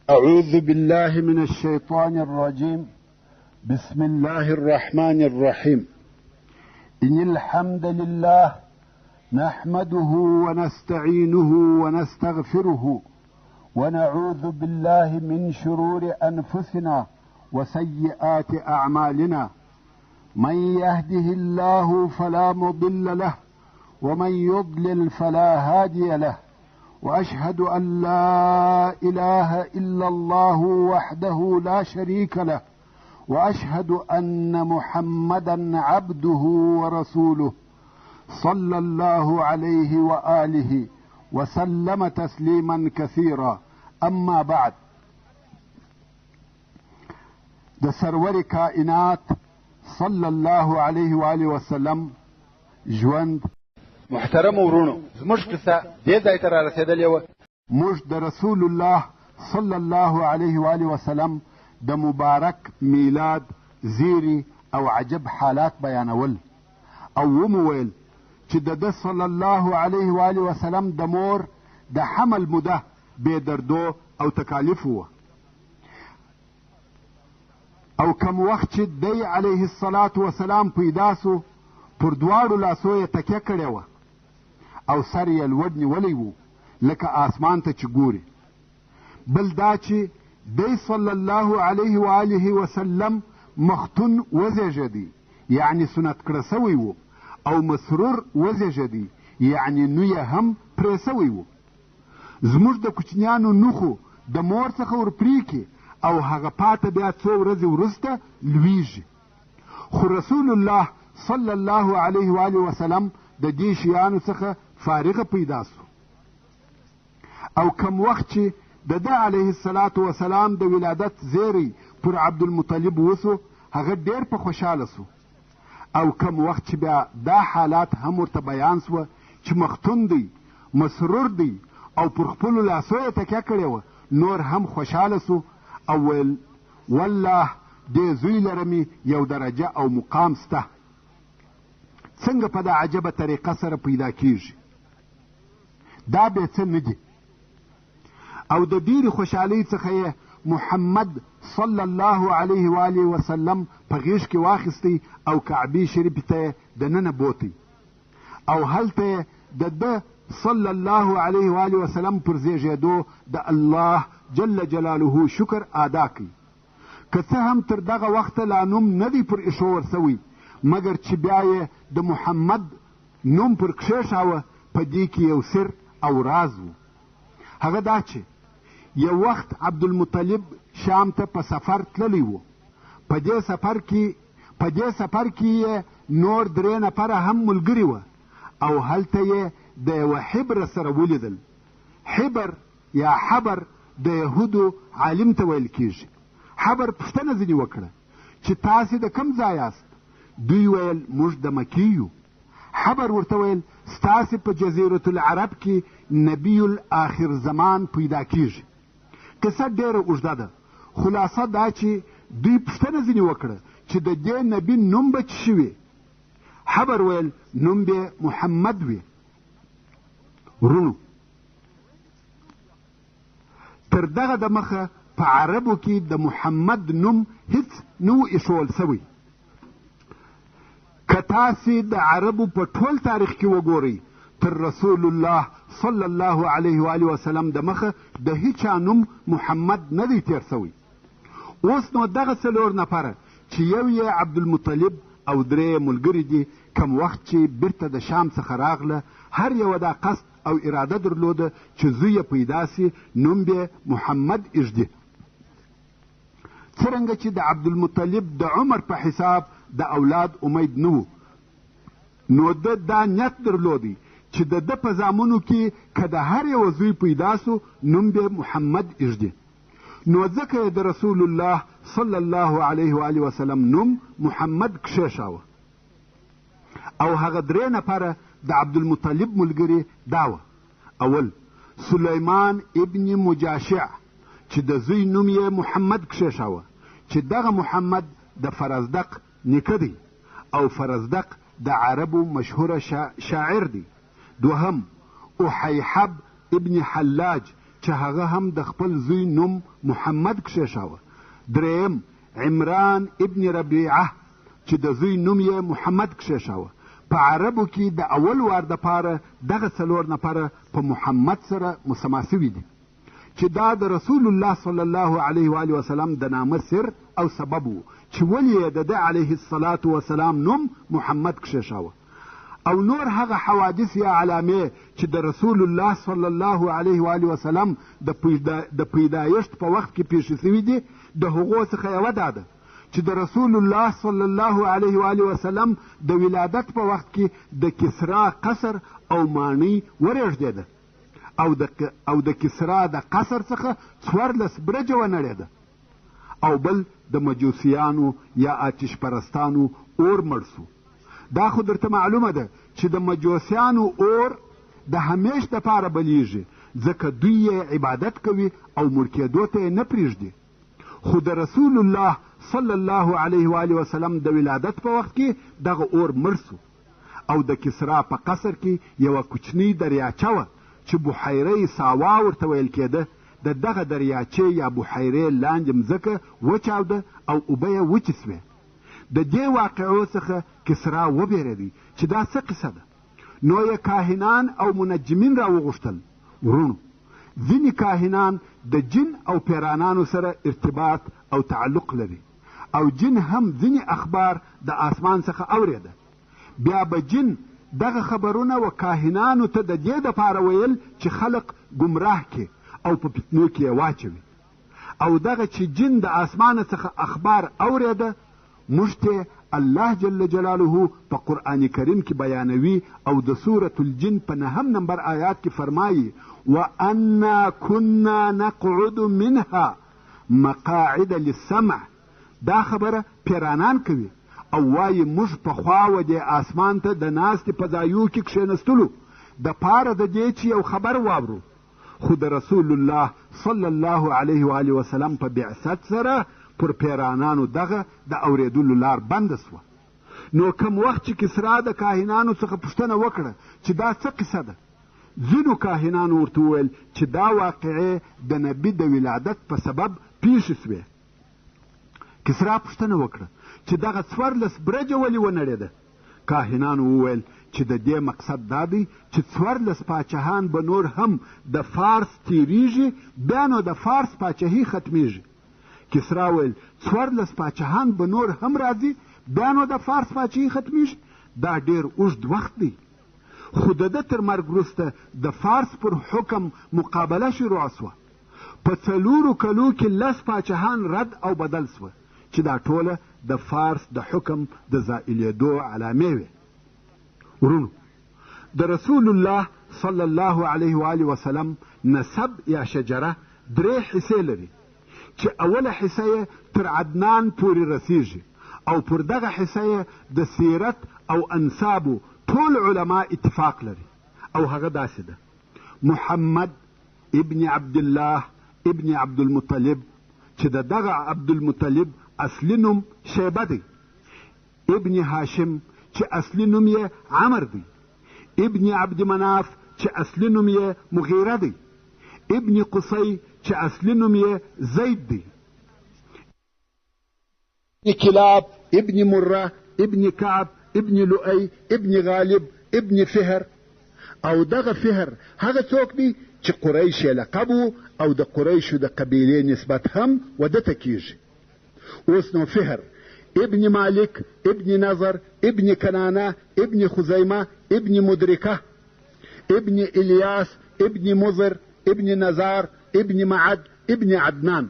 أعوذ بالله من الشيطان الرجيم. بسم الله الرحمن الرحيم. إن الحمد لله نحمده ونستعينه ونستغفره ونعوذ بالله من شرور أنفسنا وسيئات أعمالنا. من يهده الله فلا مضل له ومن يضلل فلا هادي له. وأشهد أن لا إله إلا الله وحده لا شريك له، وأشهد أن محمدا عبده ورسوله صلى الله عليه وآله وسلم تسليما كثيرا. أما بعد، د سرور کائنات صلی الله علیه وآله وسلم ژوند. محترم ورونو، زموږ قصه دې ځای ته رارسېدلې وه. موږ د رسول الله صلی الله علیه وآله وسلم د مبارک میلاد زیری او عجب حالات بیانول، او ومو ویل چې د ده صلی الله علیه وآله وسلم د مور د حمل موده بې دردو او تکالیفو وه، او کم وخت چې دی علیه الصلاة وسلام پیدا سو پر دواړو لاسو یې تکیه کړې وه او سر یې لوړ نیولی و لکه آسمان ته چې ګوري. بل دا چې دی صلی الله علیه و آله وسلم مختون وزېږېدی، یعنې سنت کړه سوی و، او مسرور وزېږېدی، یعنې نو یې هم پرې سوی و. زموږ د کوچنیانو نوخو د مور څخه ورپرېکي او هغه پاته بیا څو ورځې وروسته لویږي. خو رسول الله صلی الله علیه و آله وسلم د دې شیانو څخه فارغه پیدا سو. او کم وخت چې د ده علیه الصلاة وسلام د ولادت زیری پر عبدالمطلب وسو، هغه ډېر په خوشحاله سو. او کم وخت چې بیا دا حالات هم ورته بیان سوه چې مختون دی، مسرور دی او پر خپلو لاسو یې تکیه کړې وه، نور هم خوشحاله سو او ویل والله دې زوی لره مې یو درجه او مقام سته، څنګه په دا عجبه طریقه سره پیدا کیږي، دا بې څه نه دي. او د ډېرې خوشحالۍ څخه یې محمد صلی الله علیه و آله وسلم په غېږ کې واخیستی او کعبې شریفې ته یې دننه بوتی، او هلته یې د ده صلی الله علیه و آله وسلم پر زیږېدو د الله جل جلاله شکر ادا کړ. که څه هم تر دغه وخته لا نوم نه دی پر ایښوول سوی، مګر چې بیا یې د محمد نوم پر کښېښاوه، په دې کې یو سر او راز و. هغه دا چې یو وخت عبدالمطلب شام ته په سفر تللی و. په دې سفر کې یې نور درې نفره هم ملګري وه، او هلته یې د یوه حبر سره ولیدل. حبر یا حبر د یهودو عالم ته ویل کیږي. حبر پوښتنه ځینې وکړه چې تاسې د کوم ځای یاست؟ دوی ویل موږ د مکې یو. حبر ورته ویل ستاسې په جزیرة العرب کې نبی الاخر زمان پیدا کیږي. قصه ډېره اوږده ده، خلاصه دا چې دوی پوښتنه ځینې وکړه چې د دې نبي نوم به څه شي وي؟ حبر ویل نوم به محمد وي. وروڼو، تر دغه د مخه په عربو کې د محمد نوم هیڅ نه و ایښوول سوی. که تاسې د عربو په ټول تاریخ کې وګورئ، تر رسول الله صلی الله علیه و آله وسلم د مخه د هیچا نوم محمد نه دی تېر سوی. اوس نو دغه څلور نفره چې یو یې عبدالمطلب او درې یې ملګري دي، کم وخت چې بیرته د شام څخه راغله، هر یوه دا قصد او اراده درلوده چې زوی یې پیدا سي نوم به محمد ایږدي. څرنګه چې د عبدالمطلب د عمر په حساب د اولاد امید نه و، نو ده دا نیت درلودی چې د ده په زامنو کې که د هر یوه زوی پیدا سو نوم به محمد ایږدي. نو ځکه یې د رسول الله صلی الله علیه و آله وسلم نوم محمد کښېښاوه. او هغه درې نفره د عبدالمطلب ملګري دا وه: اول سلیمان ابن مجاشع چې د زوی نوم یې محمد کښېښاوه، چې دغه محمد د فرزدق نیکه دی او فرزدق د عربو مشهوره شاعر دی. دوهم احیحب ابن حلاج چې هغه هم د خپل زوی نوم محمد کښېښاوه. درېیم عمران ابن ربیعه چې د زوی نوم یې محمد کښېښاوه. په عربو کې د اول وار دپاره دغه څلور نفره په محمد سره مسما سوي دي چې دا د رسول الله صلی الله علیه و آله وسلم د نامه سر او سبب و چې ولې یې د ده علیه الصلاة وسلام نوم محمد کښېښاوه. او نور هغه حوادث یا علامې چې د رسول الله صلی الله علیه و آله وسلم د پیدایښت په وخت کې پیښې شوې دي، د هغو څخه یوه دا ده چې د رسول الله صلی الله علیه و آله وسلم د ولادت په وخت کې د کسرا قصر او ماڼۍ ورېږدېده او د کسرا د قصر څخه 14 برجه ونړېده او بل د مجوسیانو یا آتش پرستانو اور مړ سو. دا خو درته معلومه ده چې د مجوسیانو اور د همیش دپاره بلیږي، ځکه دوی یې عبادت کوي او مړ کېدو ته یې نه پرېږدي. خو د رسول الله صلی الله علیه و آله وسلم د ولادت په وخت کې دغه اور مړ سو او د کسرا په قصر کې یوه کوچنۍ دریاچه وه چې بحیره ساوا ورته ویل کېده، د دغه دریاچې یا بحیرې لاندې مځکه وچاوده او اوبه یې وچې سوې. د دې واقعو څخه کسرا وبېرېدی چې دا څه قصه ده، نو یې کاهنان او منجمین راوغوښتل. وروڼو، ځینې کاهنان د جن او پیرانانو سره ارتباط او تعلق لري او جن هم ځینې اخبار د آسمان څخه اورېده. بیا به جن دغه خبرونه و کاهنانو ته د دې دپاره ویل چې خلق ګمراه کړي او په فتنو کې یې واچوي. او دغه چې جن د آسمانه څخه اخبار اورېده، موږ ته الله جل جلاله په قرآن کریم کې بیانوي او د سورة الجن په نهم نمبر آیات کې فرمایي: وأنا كنا نقعد منها مقاعد للسمع. دا خبره پیرانان کوي او وایي موږ پخوا و دې آسمان ته د ناستې په ځایو کې کښېنستلو د پاره د دې چې یو خبر واورو، خو د رسول الله صلی الله علیه و آله وسلم په بعثت سره پر پیرانانو دغه د اورېدلو لار بنده سوه. نو کوم وخت چې کسرا د کاهنانو څخه پوښتنه وکړه چې دا څه قصه ده، ځینو کاهنانو ورته وویل چې دا واقعې د نبي د ولادت په سبب پیښې سوې. کسرا پوښتنه وکړه چې دغه 14 برجه ولې ونړېده؟ کاهنانو وویل چې د دې مقصد دا دی چې 14 پاچهان به نور هم د فارس تیریږي، بیا نو د فارس پاچهي ختمیږي. کسرا ویل 14 پاچهان به نور هم راځي، بیا نو د فارس پاچهي ختمیږي، دا ډېر اوږد وخت دی. خو د ده تر مرګ وروسته د فارس پر حکم مقابله شروع سوه. په 4 کلو کې 10 پاچهان رد او بدل سوه چې دا ټوله د فارس د حکم د زائلېدو علامې وې. وروڼو، د رسول الله صلی الله علیه و آله وسلم نسب یا شجره 3 حصې لري چې اوله حصه یې تر عدنان پورې رسیږي او پر دغه حصه یې د سیرت او انسابو ټول علما اتفاق لري او هغه داسې ده: محمد ابن عبدالله ابن عبدالمطلب، چې د دغه عبدالمطلب اصلي نوم شیبه دی، ابن هاشم چې اصلي نوم یې عمر دی، ابن عبد مناف چې اصلي نوم یې مغیره دی، ابن قصی چې اصلي نوم یې زید دی، ابن کلاب، ابن مره، ابن کعب، ابن لؤی، ابن غالب، ابن فهر. او دغه فهر هغه څوک دی چې قریش یې لقب و او د قریشو د قبیلې نسبت هم وده ته کیږي. اوس نو فهر ابن مالک، ابن نظر، ابن کنانه، ابن خزیمه، ابن مدرکه، ابن الیاس، ابن مضر، ابن نزار، ابن معد، ابن عدنان.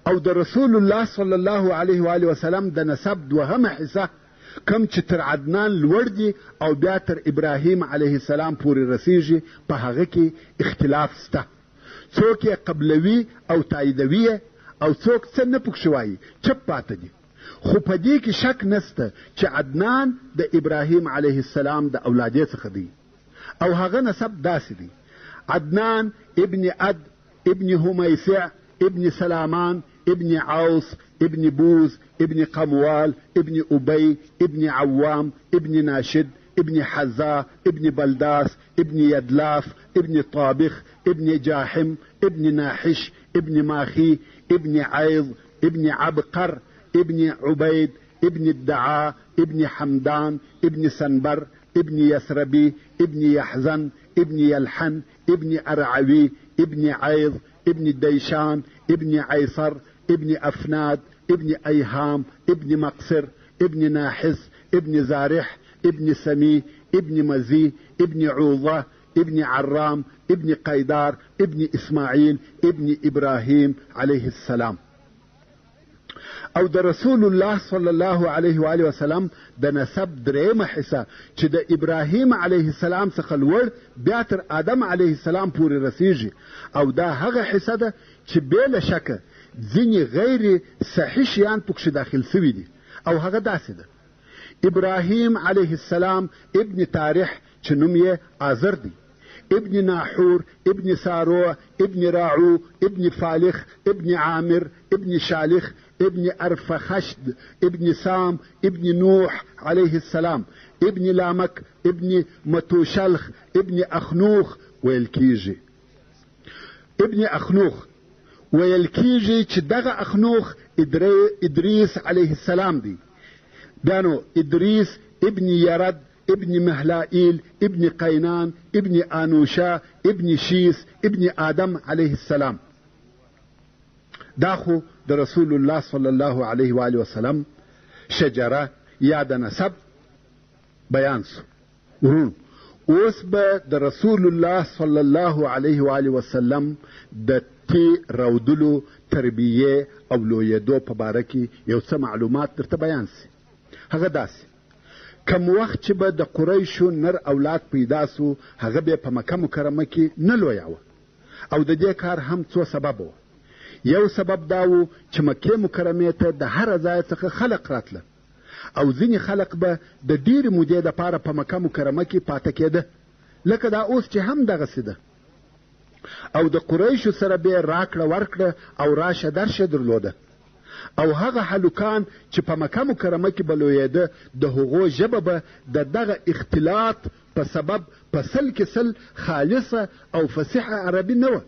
او د رسول الله صلی الله علیه و آله وسلم د نسب دوهمه حصه کم چې تر عدنان لوړ دي او بیا تر ابراهیم علیه السلام پورې رسیږي، په هغه کې اختلاف سته. څوک یې قبلوي او تاییدوي یې او څوک څه نه پکښې وایي، چپ پاته دي. خو په دې کې شک نسته چې عدنان د ابراهیم علیه السلام د اولادې څخه دی او هغه نسب داسې دی: عدنان ابن اد ابن هميسع ابن سلامان ابن عوص ابن بوز ابن قموال ابن أبي ابن عوام ابن ناشد ابن حزا، ابن بلداس، ابن يدلاف، ابن طابخ، ابن جاحم، ابن ناحش، ابن ماخي، ابن عيض، ابن عبقر، ابن عبيد، ابن الدعاء، ابن حمدان، ابن سنبر، ابن يسربي، ابن يحزن، ابن يلحن، ابن أرعوي، ابن عيض، ابن ديشان، ابن عيصر، ابن أفناد، ابن أيهام، ابن مقصر، ابن ناحس، ابن زارح، ابن سمي، ابن مزي، ابن عوضة، ابن عرام، ابن قيدار، ابن إسماعيل، ابن إبراهيم عليه السلام. او د رسول الله صلی الله علیه و آله وسلم د نسب درېیمه حصه چې د ابراهیم علیه السلام څخه لوړ بیا تر آدم علیه السلام پورې رسیږي، او دا هغه حصه ده چې بې له شکه ځینې غیر صحیح شیان پکښې داخل سوي دي، او هغه داسې ده: ابراهیم علیه السلام ابن تارح چې نوم یې آزر دی، ابن ناحور، ابن ساروع، ابن راعو، ابن فالخ، ابن عامر، ابن شالخ، ابن ارفخشد، ابن سام، ابن نوح علیه السلام، ابن لامک، ابن متوشلخ، ابن اخنوخ ویل کیږي. ابن اخنوخ ویل کیږي چې دغه اخنوخ ادریس علیه السلام دی. بیا نو ادریس ابن یرد، ابن مهلائیل، ابن قینان، ابن انوشه، ابن شیس، ابن آدم علیه السلام. دا خو د رسول الله صلی الله علیه و آله وسلم شجره یا د نسب بیان سو. وروڼو، اوس به د رسول الله صلی الله علیه و آله وسلم د تی رودلو، تربیې او لویېدو په باره کې یو څه معلومات درته بیان سي. هغه داسې: کم وخت چې به د قریشو نر اولاد پیدا سو، هغه به په مکه مکرمه کې نه لویاوه، او د دې کار هم څو سببه وه. یو سبب دا و چې مکې مکرمې ته د هره ځایه څخه خلق راتله، او ځینې خلق به د ډېرې مودې دپاره په مکه مکرمه کې پاته کېده، لکه دا اوس چې هم دغسې ده، او د قریشو سره به یې راکړه ورکړه او راشه درشه درلوده. او هغه هلکان چې په مکه مکرمه کې به لویېده، د هغو ژبه به د دغه اختلاط په سبب په سل کې سل خالصه او فصیحه عربي نه وه،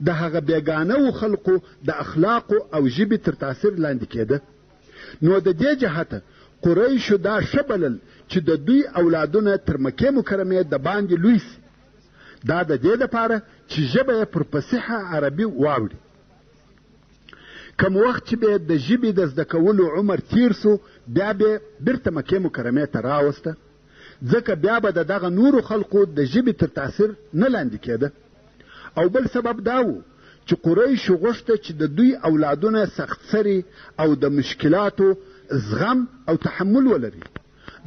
د هغه بېګانه و خلقو د اخلاقو او ژبې تر تاثیر لاندې کېده. نو د دې جهته قریشو دا ښه بلل چې د دوی اولادونه تر مکې مکرمې د باندې لوی سي، دا د دې دپاره چې ژبه یې پر فصیحه عربي واوړي. کم وخت چې به د ژبې د زده کولو عمر تیر سو، بیا به بیرته مکې مکرمې ته راوسته، ځکه بیا به د دغه نورو خلقو د ژبې تر تاثیر نه لاندې کېده. او بل سبب دا و چې قریشو غوښته چې د دوی اولادونه سختسري او د مشکلاتو زغم او تحمل ولري،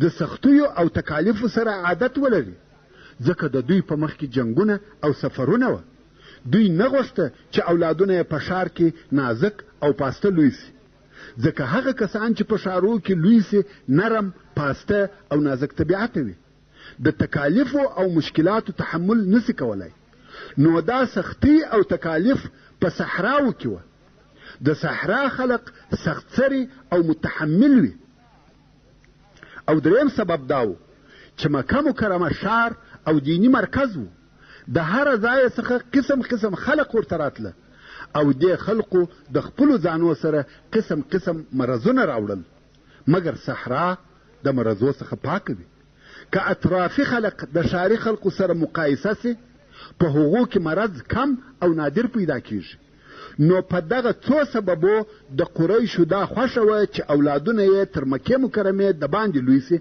د سختیو او تکالیفو سره عادت ولري، ځکه د دوی په مخ کې جنګونه او سفرونه وه. دوی نه غوښته چې اولادونه یې په ښار کې نازک او پاسته لوی سي، ځکه هغه کسان چې په ښارو کې لوی سي نرم، پاسته او نازک طبیعته وي، د تکالیفو او مشکلاتو تحمل نسي کولای. نو دا سختي او تکالیف په صحراو کې وه. د صحرا خلق سختسري او متحمل وي. او دریم سبب دا و چې مکه مکرمه ښار او دیني مرکز و، د هره ځایه څخه قسم قسم خلق ورته راتله، او دې خلقو د خپلو ځانو سره قسم قسم مرضونه راوړل، مګر صحرا د مرضو څخه پاکه وي. که اطرافي خلق د ښاري خلقو سره مقایسه سي، په هغو کې مرض کم او نادر پیدا کیږي. نو په دغه څو سببو د قریشو دا خوښه وه چې اولادونه یې تر مکې مکرمې د باندې لوی سي،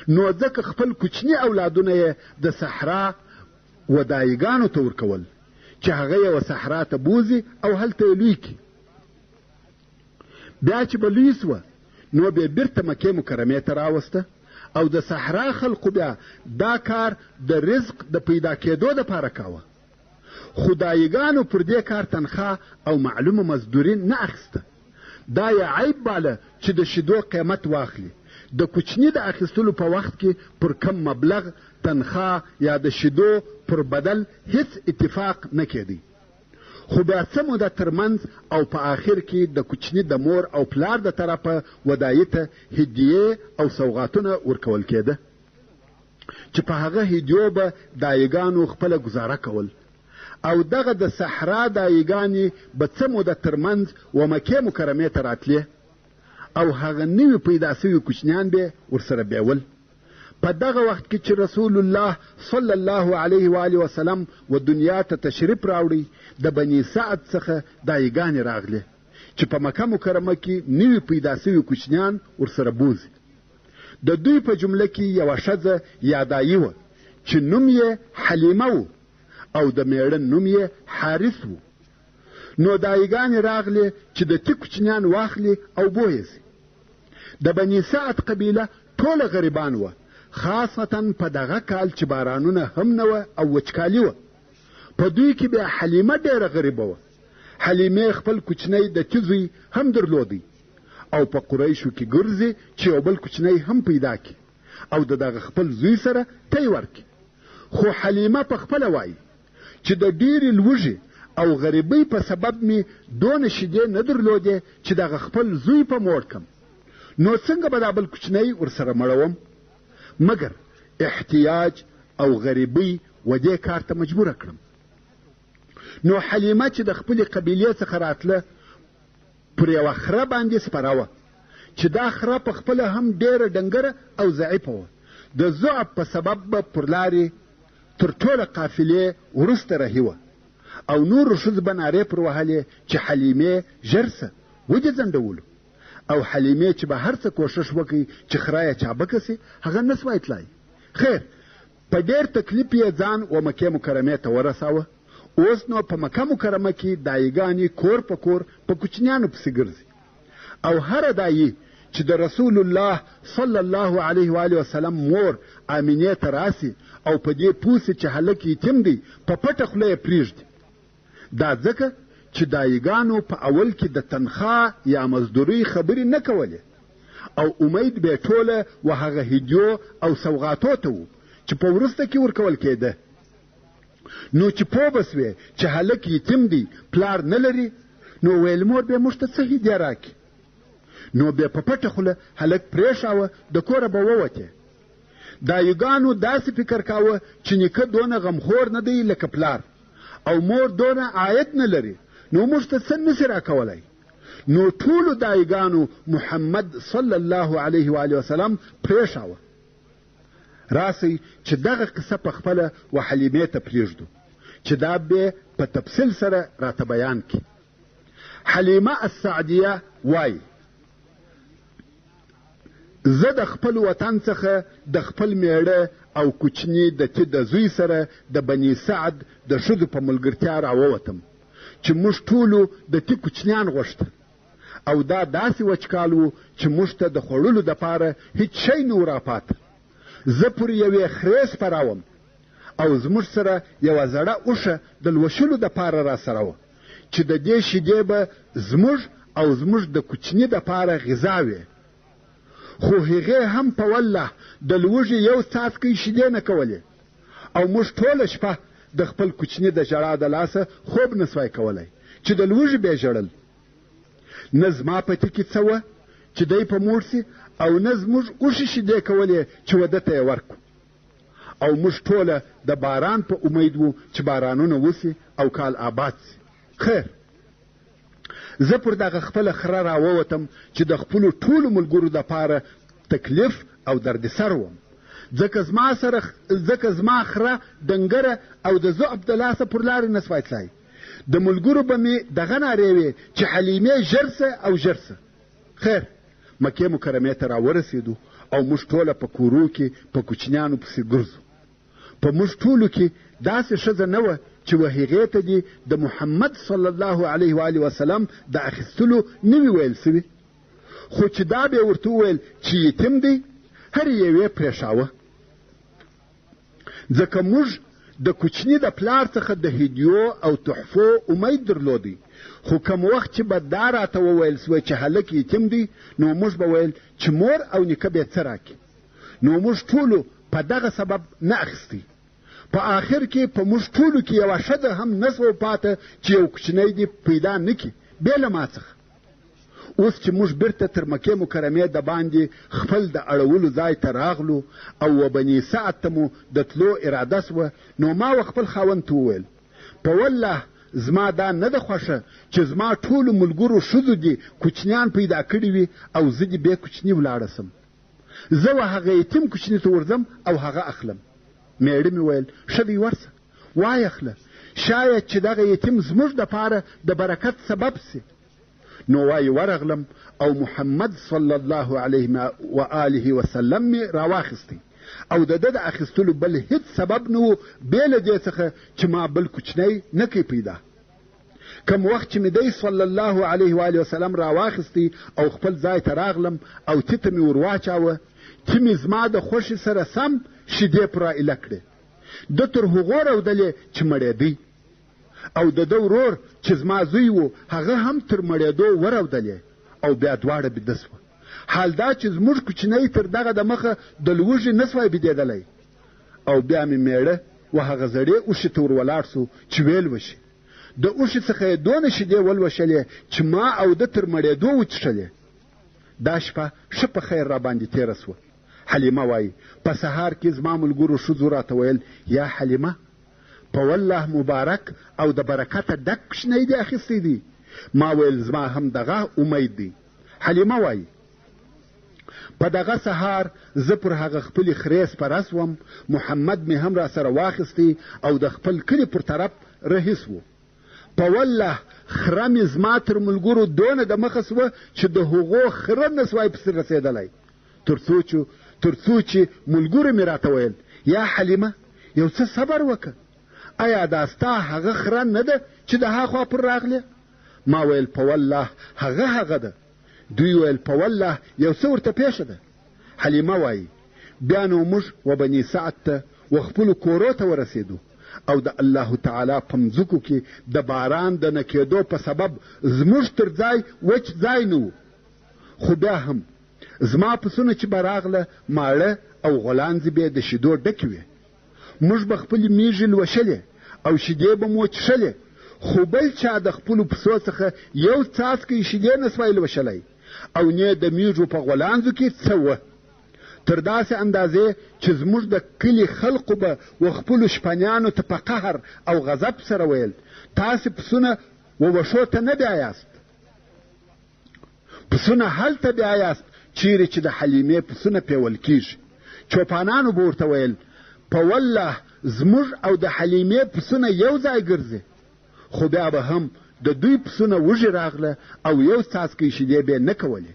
نو ځکه خپل کوچني اولادونه یې د صحرا ودایګانو ته ورکول چې هغه یې و صحرا ته بوځي او هلته یې لوی کړي. بیا چې به لوی سوه، نو به یې بیرته مکې مکرمې ته راوسته، او د صحرا خلقو بیا دا کار د رزق د پیدا کېدو دپاره کاوه. خو دایګانو پر دې کار تنخوا او معلومه مزدوري نه اخیسته. دا یې عیب باله چې د شیدو قیمت واخلي. د کوچني د اخیستلو په وخت کې پر کم مبلغ، تنخوا یا د شیدو پر بدل هیڅ اتفاق نه کېدی. خو بیا څه موده تر منځ او په آخر کې د کوچني د مور او پلار د طرفه ودایي ته هدیې او سوغاتونه ورکول کېده. چې په هغه هدیو به دایګانو خپله ګزاره کول او دغه د صحرا دایګانې به څه موده ترمنځ و مکې مکرمې ته راتلې او هغه نوي پیدا سوي کوچنیان به ورسره بیول. په دغه وخت کې چې رسول الله صلی الله علیه و آله وسلم و دنیا ته تشریف راوړی، د بني سعد څخه دایګانې راغلې چې په مکه مکرمه کې نوي پیدا سوي کوچنیان ورسره بوځي. د دوی په جمله کې یوه ښځه یا دایي وه چې نوم یې حلیمه و او د میړه نوم یې حارث و. نو دایګانې راغلې چې د تي کوچنیان واخلي او بویې سي. د بني سعد قبیله ټوله غریبان وه، خاصتا په دغه کال چې بارانونه هم نه وه او وچکالي وه. په دوی کې بیا حلیمه ډېره غریبه وه. حلیمې خپل کوچنی د تي زوی هم درلودی او په قریشو کې ګرځي چې یو بل کوچنی هم پیدا کړي او د دغه خپل زوی سره تی ورکړي. خو حلیمه په خپله وایي چې د ډېرې لوږې او غریبۍ په سبب مې دونه شیدې نه درلودې چې دغه خپل زوی په موړ کم، نو څنګه به دا بل کوچنی ورسره مړوم؟ مګر احتیاج او غریبۍ و دې کار ته مجبوره کړم. نو حلیمه چې د خپلې قبیلې څخه راتله پر یوه خره باندې سپره وه چې دا خره په خپله هم ډېره ډنګره او ضعیفه وه. د ضعف په سبب به پر لارې تر ټوله قافلې وروسته رهي وه او نورو ښځو به نارې پر وهلې چې حلیمې ژر سه، ودې ځنډولو. او حلیمې چې به هر څه کوښښ وکړي چې خره یې چابکه سي، هغه نه سوای تلای. خیر، په ډېر تکلیف یې ځان و مکې مکرمې ته ورساوه. اوس نو په مکه مکرمه کې دایګانې کور په کور په کوچنیانو پسې ګرځي او هره دایي چې د رسول الله صلی الله علیه و آله وسلم مور آمینې ته راسي او په دې پوه سي چې هلک یتیم دی، په پټه خوله یې پرېږدي. دا ځکه چې دایګانو په اول کې د تنخوا یا مزدورۍ خبرې نه کولې او امید به ټوله و هغه هدیو او سوغاتو ته و چې په وروسته کې ورکول کېده. نو چې پوه به سوې چې هلک یتیم دی، پلار نه لري، نو ویل مور به موږ ته څه هدیه راکړي. نو بیا په پټه خوله هلک پرېښاوه، د کوره به ووتې. دایوګانو داسې فکر کاوه چې نیکه دونه غمخور نه دی لکه پلار او مور دونه عاید نه لري، نو موږ ته څه نسي راکولی. نو ټولو دایګانو محمد صلی الله علیه و آله وسلم پرېښاوه. راسئ چې دغه قصه په خپله و حلیمې ته پرېږدو چې دا به په تفصیل سره راته بیان کړي. حلیمه السعدیه وایي: زه د خپل وطن څخه د خپل میړه او کوچني د تي د زوی سره د بني سعد د ښځو په ملګرتیا راووتم چې موږ ټولو د تي کوچنیان غوښتل او دا داسې وچکال و چې موږ ته د خوړلو دپاره هیڅ شی نه و راپاته. زه پر یوې خرې سپره وم او زموږ سره یوه زړه اوښه د لوشلو دپاره راسره وه چې د دې شیدې به زموږ او زموږ د کوچني دپاره غذا وې. خو هغې هم په والله د لوږې یو څاڅکی شیدې نه کولې او موږ ټوله شپه د خپل کوچني د ژړا د لاسه خوب نه سوای کولی چې د لوږې به یې ژړل. نه زما په تي کې څه وه چې دی په موړ سي او نه زموږ اوښې شیدې کولې چې وده ته یې ورکړو. او موږ ټوله د باران په امید وو چې بارانونه وسي او کال آباد سي. خیر، زه پر دغه خپله خره راووتم چې د خپلو ټولو ملګرو دپاره تکلیف او دردسر وم، ځکه زما سره ځکه زما خره ډنګره او د ضعف د لاسه پر لارې نه سوای تلای. د ملګرو به مې دغه نارې وې چې حلیمې ژر سه او ژر سه. خیر، مکې مکرمې ته راورسېدو او موږ ټوله په کورو کې په کوچنیانو پسې ګرځو. په موږ ټولو کې داسې ښځه نه وه چې و هغې ته دې د محمد صلی الله علیه و آله وسلم د اخیستلو نه وي ویل سوي، خو چې دا به یې ورته وویل چې یتیم دی، هرې یوې پرېښاوه. ځکه موږ د کوچني د پلار څخه د هدیو او تحفو امید درلودی، خو کوم وخت چې به دا راته وویل سوه چې هلک یتیم دی، نو موږ به ویل چې مور او نیکه به یې څه راکړي. نو موږ ټولو په دغه سبب نه اخیستی. په آخر کې په موږ ټولو کې یوه ښځه هم نه سوه پاته چې یو کوچنی دې پیدا نه کړي بې له ما څخه. اوس چې موږ بیرته تر مکې مکرمې دباندې خپل د اړولو ځای ته راغلو او و بني سعد ته مو د تلو اراده سوه، نو ما و خپل خاوند ته وویل، په والله زما دا نه ده خوښه چې زما ټولو ملګرو ښځو دې کوچنیان پیدا کړي وي او زه دې بې کوچني ولاړه سم. زه و هغه یتیم کوچني ته ورځم او هغه اخلم. مېړه مې ویل، ښه دی ورسه، وایې اخله، شاید چې دغه یتیم زموږ دپاره د برکت سبب سي. نو وایي ورغلم او محمد صلی الله علیه و آله وسلم مې راواخیستی او د ده د اخیستلو بل هیڅ سبب نه و بې له دې څخه چې ما بل کوچنی نه کوي پیدا. کوم وخت چې مې دی صلی الله علیه و آله وسلم راواخیستی او خپل ځای ته راغلم او تي ته مې ور واچاوه، تي مې زما د خوښې سره سم شیدې پر را ایله کړې. ده تر هغو رودلې چې مړېدی. او د ده ورور چې زما زوی و هغه هم تر مړېدو ورودلې او بیا دواړه بیده سوه. حال دا چې زموږ کوچنی تر دغه د مخه د لوږې نه سوای بیدېدلی. او بیا مې مېړه و هغه زړې اوښې ته ور ولاړ سو چې ویې لوشي. د اوښې څخه یې دونه شیدې ولوشلې چې ما او ده تر مړېدو وڅښلې. دا شپه ښه په خیر راباندې تېره سوه. حلیمه وایي په سهار کې زما ملګرو ښځو راته ویل، یا حلیمه! په والله مبارک او د برکته ډک کوچنی دې اخیستی دی. ما ویل زما هم دغه امید دی. حلیمه وایي په دغه سهار زه پر هغه خپلې خرې سپره سوم، محمد مې هم راسره واخیستی او د خپل کلي پر طرف رهي سوو. په والله خره مې زما تر ملګرو دونه د مخه سوه چې د هغو خره نه سوای پسې رسېدلی، تر څو چې ملګرو مې راته ویل، یا حلیمه یو څه صبر وکړه، ایا دا ستا هغه خره نه ده چې د هاخوا پر راغلې؟ ما ویل په والله هغه هغه ده. دوی ویل په والله یو څه ورته پېښه ده. حلیمه وایي بیا نو موږ و بني سعد ته و خپلو کورو ته ورسېدو او د الله تعالی په مځکو کې د باران د نه کېدو په سبب زموږ تر ځای وچ ځای نه و، خو بیا هم زما پسونه چې به راغله ماړه او غولانځې به د شیدو ډکې وې. موږ به خپلې میږې لوشلې او شیدې به مو چښلې، خو بل چا د خپلو پسو څخه یو څاڅکی شیدې نه سوای لوشلی او نه د میږو په غولانځو کې څه وه. تر داسې اندازې چې زموږ د کلي خلقو به و خپلو شپنیانو ته په قهر او غضب سره ویل، تاسې پسونه و وښو ته نه بیایاست، پسونه هلته بیایاست چیرې چې د حلیمې پسونه پیول کیږي. چوپانانو به ورته ویل، په والله زموږ او د حلیمې پسونه یو ځای ګرځي، خو بیا به هم د دوی پسونه وږي راغله او یو څاڅکی شیدې به نه کولې،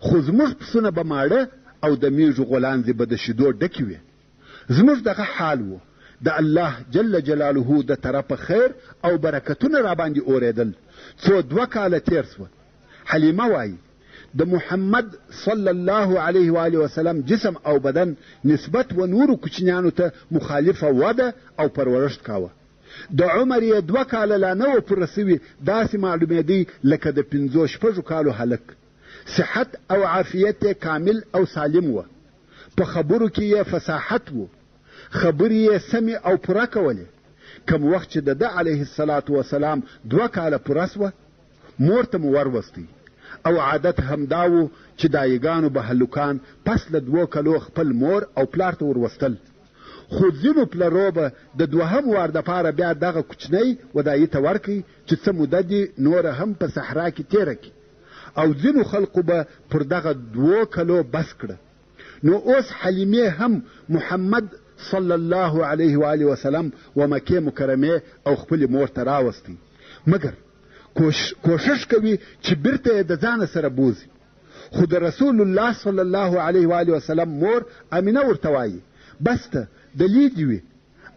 خو زموږ پسونه به ماړه او د میږو غولانځې به د شیدو ډکې وې. زموږ دغه حال و. د الله جل جلاله د طرفه خیر او برکتونه راباندې اورېدل، څو 2 کاله تېر سوه. حلیمه وایي د محمد صلی الله علیه و آله وسلم جسم او بدن نسبت و نورو کوچنیانو ته مخالفه وده او پرورښت کاوه. د عمر یې 2 کاله لا نه وه پوره سوي، داسې معلومېدی لکه د 5 6 کالو هلک. صحت او عافیت یې کامل او سالم وه. په خبرو کې یې فصاحت و، خبرې یې سمې او پوره کولې. کوم وخت چې د ده علیه الصلاة وسلام 2 کاله پوره سوه، مور ته مو وروستی او عادت همدا و چې دایګانو به هلکان پس له 2 کلو خپل مور او پلار ته وروستل، خو ځینو پلرو به د دوهم وار دپاره بیا دغه کوچنی ودایي ته ورکړي چې څه موده دې نوره هم په صحرا کې تېره کړي، او ځینو خلقو به پر دغه 2 کلو بس کړه. نو اوس حلیمې هم محمد صلی الله علیه و آله وسلم و مکې مکرمې او خپلې مور ته راوستی، مګر کوشش کوي چې بیرته یې د ځانه سره بوځي. خو د رسول الله صلی الله علیه و آله وسلم مور امینه ورته وایي، بس ته د لیدې وي.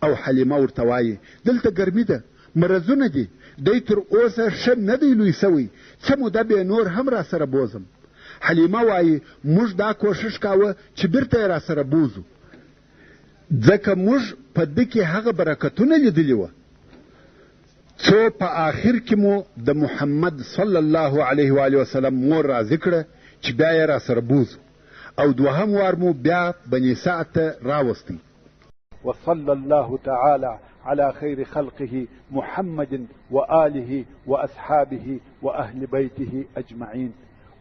او حلیمه ورته وایي، دلته ګرمي ده، مرضونه دي، دی تر اوسه ښه نه دی لوی سوی، څه موده به نور هم راسره بوځم. حلیمه وایي، موږ دا کوشش کاوه چې بیرته یې راسره بوځو، ځکه موږ په ده کې هغه برکتونه لیدلي وه، څو په آخر کې مو د محمد صلی الله علیه و آله وسلم مور راضي کړه چې بیا یې راسره بوځو، او دوهم وار مو بیا بني سعد ته راوستی. وصلى الله تعالى على خير خلقه محمد وآله وأصحابه وأهل بيته أجمعين.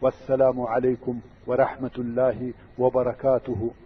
والسلام علیکم ورحمة الله وبرکاته.